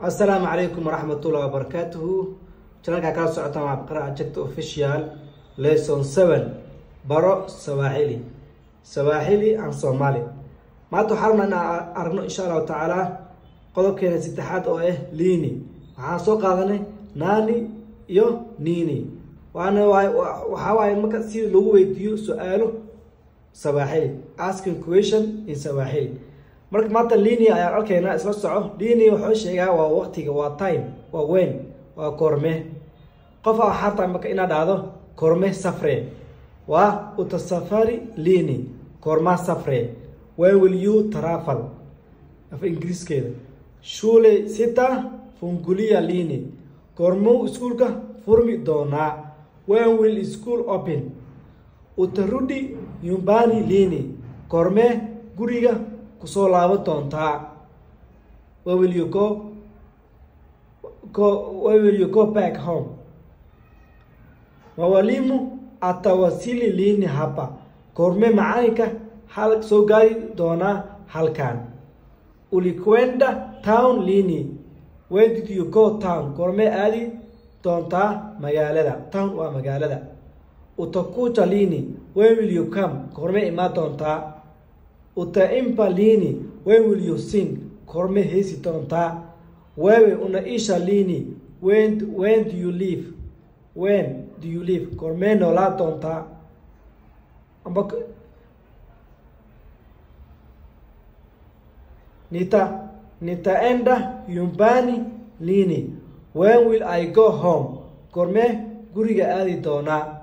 Asalaamu calaykum waraxmatullahi wabarakaatuhu. Channelka kala socotaan waa Abqara Ajagta Official. Lesson 7, baro Sawaaxili, Sawaaxili and Soomaali. Maanta waxaan rabnaa inaan aragno, insha Allahu tacaala, qodobkeena saddexaad oo ah lini. Waxaan soo qaadanay nani iyo nini, waana waxaa waaye marka si lagu weydiiyo su-aalo Sawaaxili, asking question in Sawaaxili. Marka maanta lini ayaan arkaynaa, isla soco. Lini wuxuu sheegaa waa waqtiga, waa time, waa when, waa koorme. Qofa waxaa rabtaa marka inaad dhahdo "Korme safre?" Waa "Utasafari lini?" Koorma safre? "When will you travel?" Af Ingiriiskeeda. "Shule zitafunguliwa lini?" Goormuu iskuulka furmi doonaa? "When will school open?" "Utarudi nyumbani lini?" Goormee guriga kusoo laaban doontaa? When will you go, when will you go back home? "Mwalimu atawasili lini hapa?" Goormee macalinka hal soo gaari doonaa halkan? "Ulikwenda town lini?" When did you go town? Goormee aadi doontaa magaalada? Town waa magaalada. "Utakuja lini?" When will you come? Goormee imaan doontaa? "Utaimba lini?" When will you sing? Goormee heesi doontaa? "Wewe unaisha lini?" When do you live? When do you live? Goormee noolaa doontaa? Amba "Nitaenda nyumbani lini?" When will I go home? Goormee guriga aadi doonaa?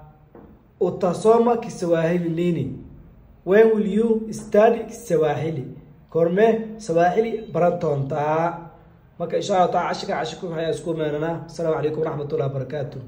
"Utasoma Kiswahili lini?" When will you study Kiswahili? Goormee Swahili baran doontaa? Marka insha Allah taala cashirka cashir ku waxaa isku meenanaa. Asalaamu calaykum waraxmatullahi wabarakaatu.